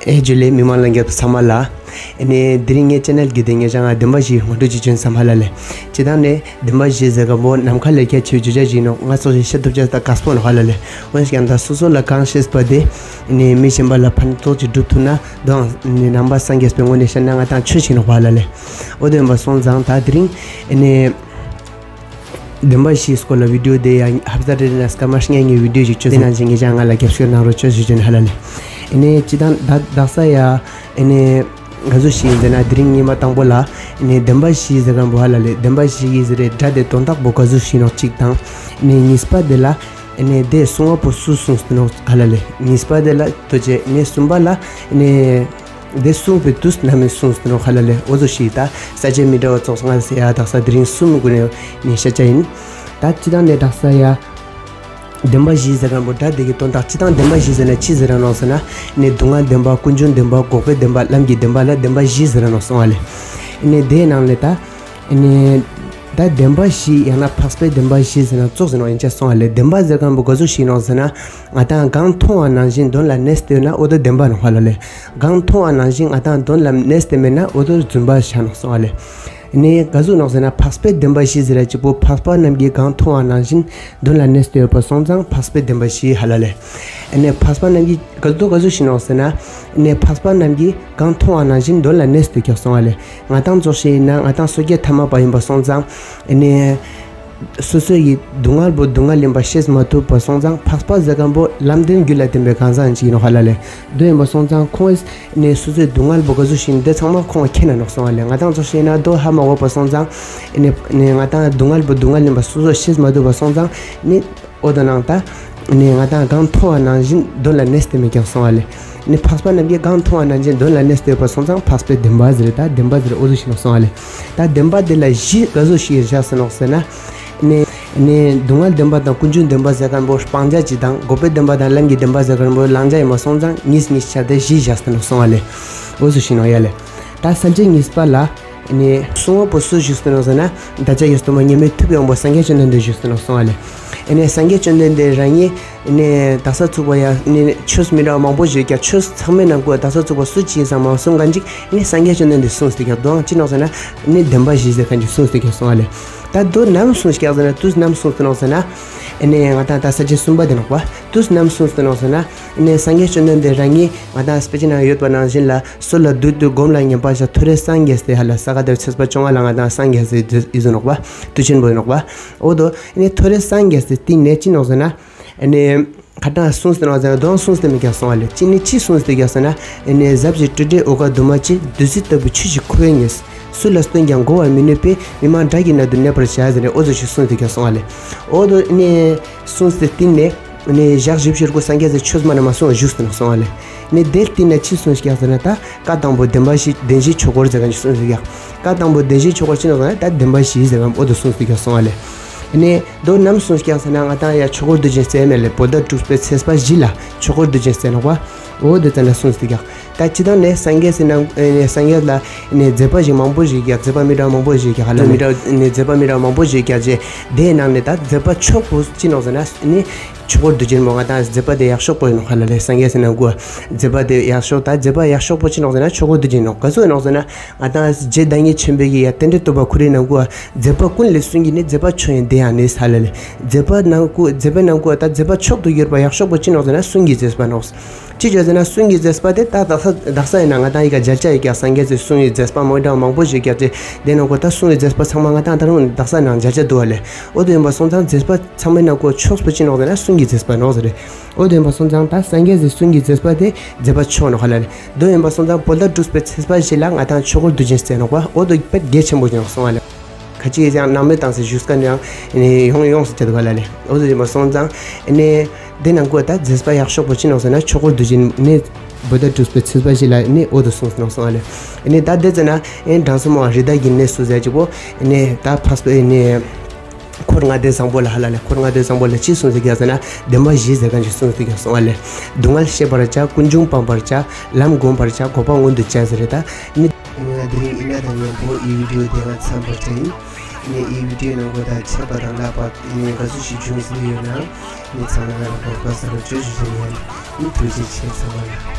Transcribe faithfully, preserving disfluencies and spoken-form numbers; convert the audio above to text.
ཨེ་ཇུ་ལེ། མི་མང་ལ་རྒྱབ་ཚང་མ་ལ། ཨེ་ནས་དེ་རིང་ངའི་ཅེ་ནལ་གྱི་སྟེང་ངས་ཀྱང་བདེན་པ་བཞིའི་ངོ་སྤྲོད་ཅིག་བྱོན་བསམ་ཧ་ལ་ལེ། སྤྱི་བཏང་ནས་བདེན་པ་བཞི་ཟེར་མཁན་པོ་ནམ་མཁའ་ལས་ཁྱད་ཆོས་བརྗོད་བྱ་ཞིག་ནོ། ང་ཚོ་ཞིག་ཤེས་ཐུབ་ཅག་ད་དཀའ་སྤོ་ནོ་ཧ་ལ་ལེ། འོན་ཀྱང་ད་སོ་སོ་ལ་གང་ཤེས་པ་དེ་ནས་མི་གཞན་པ་ལ་ཕན་ཐོགས་ཅིག་སྒྲུབ་ཐུབ་ན་དང་ནས་ནང་པ་སངས་རྒྱས་པའི་ངོས་ནས་བཤད་ན་ང་དང་ཆོས་ཤིག་ནོ་ཧ་ལ་ལེ། འོ་དེ་ཡིན་པ་སོང་ཙང་ད་དེ་རིང་ནས། བདེན་པ་བཞིའི་སྐོར་ལ་བི་ཌིའོ་དེ་ཡང་ཧབ་ཟ་རེ་རེ་ན་སྐར་མ་ལྔ་གི་བི་ཌིའོ་ཞིག་བཅོས་ཏེ་ནང་བཞིན་ངེད་ཅག་ང་ལ་རྒྱབ་སྐྱོར་གནང་རོགས་བྱོས་ཞུ་རྒྱུ་ཡིན་ཧ་ལ་ལེ། ཨེ་ནས་སྤྱི་བཏང་ད་དག་ས་ཡ་ཨེ་ནས་ག་ཟུག་ཞིག་ཡིན་ཟེར་ན་དེ་རིང་ཉི་མ་དང་པོ་ལ་ཨེ་ནས་བདེན་པ་བཞི་ཟེར་མཁན་པོ་ཧ་ལ་ལེ། བདེན་པ་བཞི་ཡི་ཟེར་རེད་སྒྲ་དེ་དོན་དག་པོ་ག་ཟུག་ཞིག་ནོག་གཅིག་དང་ཨེ་ནས་གཉིས་པ་དེ་ལ་ཨེ་ནས་དེ་གསུང་བ་པོ་སུ་གསུངས་ཏེ་ནོག་ཧ་ལ་ལེ། གཉིས་པ་དེ་ལ་དོ་ཅེ་ཨེ་ནས་གསུམ་པ་ལ་ཨེ་ནས། འདི་གསུངས་པའི་དུས་ནམ་ཡིན་གསུངས་ཏེ་ནོ་ཧ་ལ་ལེ། འོ་ཚོ་ཞིག་ད་ས་བཅད་མི་འདྲ་བ་ཚོགས་ང་ཟེར་ཡ་དག་ས་དེ་རིང་གསུམ་དགུ་ནས་ནས་ཤ་ཆ་ཡིན། ད་སྤྱི་བཏང་ནས་དག་ས་ཡ། བདེན་པ་བཞི་ཟེར་མཁན་པོ་སྒྲ་དེ་གི་དོན་དག་སྤྱི་བཏང་བདེན་པ་བཞི་ཟེར་ན་ཅི་ཟེར་ར་ནོག་ཟེར་ན། ནས་སྡུག་བསྔལ་བདེན་པ། ཀུན་འབྱུང་བདེན་པ། འགོག་པའི་བདེན་པ། ལམ་གྱི་བདེན་པ་ལ་བདེན་པ་བཞི་ཟེར་ར་ནོག་སོང་བ་ལེ། ནས་དེའི་ནང་ལས་ད། ནས། ད་བདེན་པ་བཞི་ཡང་ན་འཕགས་པའི་བདེན་པ་བཞི་ཟེར་ན་ཙོག་ཟེར་ནོག་ཡིན་ཆ་སོང་བ་ལེ། བདེན་པ་ཟེར་མཁན་པོ་ག་ཟུག་ཞིག་ནོག་ཟེར་ན། ང་དང་གང་མཐོང་བ་ནང་བཞིན་དོན་ལ་གནས་ཏེ་ཡོད་ན་འོ་དོ་བདེན་པ་ནོག་ཧ་ལ་ལེ། གང་མཐོང་བ་ནང་བཞིན་ང་དང་དོན་ལ་གནས་ཏེ་མེད་ན་འོ་དོ་རྫུན་པ་ཤ་ནོག་སོང་བ་ལེ། ནས་ག་ཟུག་ནོག་ཟེར་ན་འཕགས་པའི་བདེན་པ་བཞི་ཟེར་ཡ་གཅིག་པོ་འཕགས་པ་རྣམས་ཀྱིས་གང་མཐོང་བ་ནང་བཞིན་དོན་ལ་གནས་ཏེ་ཡོད་པ་སོང་ཙང་འཕགས་པའི་བདེན་པ་བཞི་ཧ་ལ་ལེ། ནས་འཕགས་པ་རྣམས་ཀྱིས་ག་ཟུག་ག་ཟུག་ཞིག་ནོག་ཟེར་ན། ནས་འཕགས་པ་རྣམས་ཀྱིས་གང་མཐོང་བ་ནང་བཞིན་དོན་ལ་གནས་ཏེ་ཀྱང་སོང་བ་ལེ། ང་དང་ཙོགས་ཤིག་ཡིན་ན་ང་དང་སོ་སྐྱེ་ཐ་མལ་པ་ཡིན་པ་སོང་ཙང་། ནས། སོ་སོ་ཡི་སྡུག་བསྔལ་པོ་སྡུག་བསྔལ་ཡིན་པ་ཤེས་མ་ཐུབ་པ་སོང་ཙང་འཕགས་པ་ཟེར་མཁན་པོ་ལམ་བདེན་རྒྱུད་ལ་བརྟེན་པའི་གང་ཟག་ཅིག་ཡིན་ནོག་ཧ་ལ་ལེ། དོ་ཡིན་པ་སོང་ཙང་ཁོང་ནས་སོ་སོའི་སྡུག་བསྔལ་པོ་ག་ཟུག་ཞིག་འདི་ཚང་མ་ཁོང་མཁྱེན་ན་ནོག་སོང་བ་ལེ། ང་དང་ཙོགས་ཤིག་ཡིན་ན་དོ་ཧ་མ་གོ་བ་སོང་ཙང་། ནས་ནས་ང་དང་སྡུག་བསྔལ་པོ་སྡུག་བསྔལ་ཡིན་པ་སོ་སོ་ཤེས་མ་ཐུབ་པ་སོང་ཙང་ནས། འོ་དོ་ནང་ད། ནས་ང་དང་གང་མཐོང་བ་ནང་བཞིན་དོན་ལ་གནས་ཏེ་མེད་ཀྱང་སོང་བ་ལེ། ནས་འཕགས་པ་རྣམས་ཀྱིས་གང་མཐོང་བ་ནང་བཞིན་དོན་ལ་གནས་ཏེ་ཡོད་པ་སོང་ཙང་འཕགས་པའི་བདེན་པ་ཟེར་ད་བདེན་པ་ཟེར་འོ་ཟུག་ཞིག་ནོག་སོང་བ་ལེ། ད་བདེན་པ་དེ་ལ་བཞི་ག་ཟུག་ཞིག་བཞག་ཟེར་ནོག་ཟེར་ན། ནས་ནས་སྡུག་བསྔལ་བདེན་པ་དང་ཀུན་འབྱུང་བདེན་པ་ཟེར་མཁན་པོ་སྤང་བྱ་གཅིག་དང་འགོག་པའི་བདེན་པ་དང་ལམ་གྱི་བདེན་པ་ཟེར་མཁན་པོ་བླང་བྱ་ཡིན་པ་སོང་ཙང་གཉིས་གཉིས་ཆ་དེ་བཞི་བཞག་ཟེར་ནོག་སོང་བ་ལེ། འོ་ཟུག་ཞིག་ནོག་ཡ་ལེ། ད་ས་བཅད་གཉིས་པ་ལ། ནས་གསུང་བ་པོ་སུ་བཞུགས་ཏེ་ནོག་ཟེར་ན། བདག་ཅག་གི་སྟོན་པ་མཉམ་མེད་ཐུབ་པའི་དབང་པོ་སངས་རྒྱས་བཅོམ་ལྡན་འདས་བཞུགས་ཏེ་ནོག་སོང་བ་ལེ། ཨེ་ནས་སངས་རྒྱས་བཅོམ་ལྡན་འདས་རང་ཉིད་ནས་དག་ས་ཚུགས་པ་ཡ་ནས་ཆོས་མི་འདྲ་བ་མང་པོ་བཞུགས་ཀྱང་ཆོས་ཚང་མའི་ནང་གོ་དག་ས་ཚུགས་པ་སུ་གཅིག་ཙམ་མ་གསུང་མཁན་ཅིག་ནས་སངས་རྒྱས་བཅོམ་ལྡན་འདས་གསུངས་ཏེ་ཀྱང་དོ་ཅི་ནོག་ཟེར་ན། ནས་བདེན་པ་བཞི་ཟེར་མཁན་ཅིག་གསུངས་ཏེ་ཀྱང་སོང་བ་ལེ། ད་དོ་ནམ་གསུངས་ཀྱང་ཟེར་ན་དུས་ནམ་གསུངས་ཏེ་ནོག་ཟེར་ན། ཨེ་ནས་ང་དང་ད་ས་བཅད་གསུམ་པ་དེ་ནོག་པ། དུས་ནམ་གསུངས་ཏེ་ནོག་ཟེར་ན། ཨེ་ནས་སངས་རྒྱས་བཅོམ་ལྡན་འདས་རང་ཉིད་ང་དང་དཔེ་ཆ་ནང་ཡོད་པ་ནང་བཞིན་ལ། སུ་ལ་བདུད་འདུལ་སྒོམ་ལ་ཉན་པར་བྱ། ཐོ་རེ་སངས་རྒྱས་སྟེ་ཧ་ལ་ས་ག་དེར་ཚེས་པ་བཅོ་ལྔ་ལ་ང་དང་སངས་རྒྱས་སྟེ་ཡིན་ཟེར་ནོག་པ། དུས་ཆེན་པོ་ཡིན་ནོག་པ། འོ་དོ་ནས་ཐོ་རེ་སངས་རྒྱས་སྟེ་སྟེང་ནས་ཅི་ནོག་ཟེར་ན། ནས་ཁ་ཏང་གསུངས་ཏེ་ནོག་ཟེར་ན་དོན་གསུངས་ཏེ་མི་ཀྱང་སོང་བ་ལེ། ཅི་ནས་ཅི་གསུངས་ཏེ་ཀྱང་ཟེར་ན། ནས་ཟབ་ཞི་སྤྲོས་བྲལ་འོད་དཀར་འདུས་མ་བྱས། བདུད་རྩི་ལྟ་བུའི་ཆོས་ཀྱི་ཁུ་བས་མཉེས། སུ་ལ་སྟོན་ཀྱང་གོ་བར་མི་ནུས་པས། མི་མང་དགྲ་གི་ནང་དུ་གནས་པར་བྱ་ཟེར་ནས་འོ་ཟུག་ཞིག་གསུངས་ཏེ་ཀྱང་སོང་བ་ལེ། འོ་དོ་ནས་གསུངས་ཏེ་སྟེང་ནས། ནས་ཞག་བཞི་བཅུ་ཞེ་དགུ་སངས་རྒྱས་སི་ཆོས་མ་ན་མ་གསུངས་བཞུགས་སུ་ནོག་སོང་བ་ལེ། ནས་དེ་སྟེང་ནས་ཅི་གསུངས་ཤིག་ཟེར་ན་ད་བཀའ་དང་པོ་བདེན་པ་བཞི་བདེན་བཞིའི་ཆོས་འཁོར་ཟེར་མཁན་ཞིག་གསུངས་ཤིག་ཡ། བཀའ་དང་པོ་བདེན་བཞིའི་ཆོས་འཁོར་ཅི་ནོག་ཟེར་ན་ད་བདེན་པ་བཞི་ཟེར་མཁན་འོ་དོ་གསུངས་ཤིག་ཡ་སོང་བ་ལེ། ནས་དོ་ནམ་གསུངས་ཤིག་ཟེར་ན་ང་དང་ཡ་ཆོས་འཁོར་དུས་ཆེན་ཟེར་མེད་ལེ། བོད་ཟླ་དྲུག་པའི་ཚེས་པ་བཞི་ལ་ཆོས་འཁོར་དུས་ཆེན་ཟེར་ནོག་པ། འོ་དེ་ཙམ་ལ་གསུངས་ཤིག་ཡ། ད་སྤྱི་བཏང་ནས་སངས་རྒྱས་སི་ནང་ནས་སངས་རྒྱས་ལ་ནས་མཛད་པ་ཞིག་མང་པོ་ཞིག་ཀྱང་མཛད་པ་མི་འདྲ་མང་པོ་ཞིག་ཀྱང་ཧ་ལ་མི་འདྲ་ནས་མཛད་པ་མི་འདྲ་མང་པོ་ཞིག་ཀྱང་བྱས། དེའི་ནང་ནས་ད་མཛད་པ་མཆོག་པོ་ཅི་ནོག་ཟེར་ན་ནི་ཆོས་འཁོར་དུས་ཆེན་མོ་ང་དང་མཛད་པ་དེ་ཡག་ཤོས་པོ་ཡིན་ནོག་ཧ་ལ་ལེ། སངས་རྒྱས་སི་ནང་གོ་མཛད་པ་དེ་ཡག་ཤོས་ད་མཛད་པ་ཡག་ཤོས་པོ་ཅི་ནོག་ཟེར་ན་ཆོས་འཁོར་དུས་ཆེན་ནོག་ག་ཚོད་ཡིན་ནོག་ཟེར་ན་ང་དང་རྗེ་བདག་ཉིད་ཆེན་པོ་གི་ཡ་རྟེན་འབྲེལ་བསྟོད་པ་ཁོ་རའི་ནང་གོ་མཛད་པ་ཀུན་ལས་གསུང་གི་ནི་མཛད་པ་མཆོག་ཡིན་དེ་ཡང་ནི་ཧ་ལ་ལེ། མཛད་པ་ནང་གོ་མཛད་པའི་ནང་གོ་ད་མཛད་པ་མཆོག་ཏུ་གྱུར་པ་ཡག་ཤོས་པོ་ཅི་ནོག་ཟེར་ན་གསུང་གི་མཛད་པ་ནོག་ཅི་བྱས་ཟེར་ན་གསུང་གི་མཛད་པ་དེ་ད་དག་ས་དག་ས་ཡིན་ན་ང་དང་ཡི་ག་མཇལ་ཆ་ཡི་ག་སངས་རྒྱས་སི་གསུང་གི་མཛད་པ་མོ་འདྲ་མང་པོ་ཞིག་བརྒྱབ་སྟེ་དེ་ནང་གོ་ད་གསུང་གི་མཛད་པ་ཚང་མ་ང་དང་ད་རུང་དག་ས་ནང་མཇལ་ཆ་འདུག་བ་ལེ། འོ་དེ་ཡིན་པ་སོང་ཙང་མཛད་པ་ཚང་མའི་ནང་གོ་ཆོག་པོ་ཅི་ནོག་ཟེར་ན་གསུང་གི་མཛད་པ་ནོག་ཟེར་རེད། འོ་དེ་ཡིན་པ་སོང་ཙང་ད་སངས་རྒྱས་སི་གསུང་གི་མཛད་པ་དེ་མཛད་པ་མཆོག་ནོག་ཧ་ལ་ལེ། དེ་ཡིན་པ་སོང་ཙང་བོད་ཟླ་དྲུག་པའི་ཚེས་པ་བཞི་ལ་ང་དང་ཆོས་འཁོར་དུས་ཆེན་ཟེར་ནོག་པ། འོ་དེ་དཔེ་གལ་ཆེན་པོ་ཅིག་ནོག་སོང་བ་ལེ། ཁ་ཅིག་ཡང་སྣང་མེད་བཏང་སའི་བཞུགས་སྒར་ནས་ཡང་ཡོང་ཡོང་ཟེར་གྱི་འདུག་ག་ལ་ལེ། འོ་ཟེར་མ་སོང་ཙང་ནས་དེ་ནང་གོ་ད་མཛད་པ་ཡག་ཤོས་པོ་ཅི་ནོག་ཟེར་ན་ཆོས་འཁོར་དུས་ཆེན་ནས་བོད་ཟླ་དྲུག་པའི་ཚེས་པ་བཞི་ལ་ནས་འོ་དོ་གསུངས་ནོག་སོང་བ་ལེ། ནས་ད་དེ་ཙམ་ན་ཡང་དྲང་སྲོང་མོ་རི་དྭགས་ཀྱི་གནས་སུ་ཟེར་གྱི་པོ་ནས་ད་འཕགས་པའི་ནས་འཁོར་ལྔ་སྡེ་བཟང་པོ་ལ་ཧ་ལ་ལེ། འཁོར་ལྔ་སྡེ་བཟང་པོ་ལ་ཅི་གསུངས་ཟེར་གྱི་ཟེར་ན་བདེན་པ་བཞི་ཟེར་མཁན་ཞིག་གསུངས་ཟེར་གྱི་སོང་བ་ལེ། སྡུག་བསྔལ་ཤེས་པར་བྱ། ཀུན་འབྱུང་སྤང་བར་བྱ། ལམ་བསྒོམ་པར་བྱ། འགོག་པ་མངོན་དུ་བྱ་ཟེར་རེད་ད། ནི། ང་དེ་རིང་ཡིན་ན་དང་མཉམ་པོ་ཡི་བི་ཌིའོ་དེ་ང་མཚམས་པར་བྱ་ཡིན། ནི་ཡི་བི་ཌིའོ་ནང་གོ་ད་ཁྱད་པར་དང་ལྷག་པ་ནི་ག་ཚོད་ཞིག་བྱུང་ཟིན་ཡོད་ན་ནི་ཚང་མ་ང་ལ་དགོངས་པ་ཟེར་བ་བརྗོད་ཞུ་ཟིན་ཡིན། ནི་ཐུགས་རྗེ་ཆེ་ཚང་མ་ལ།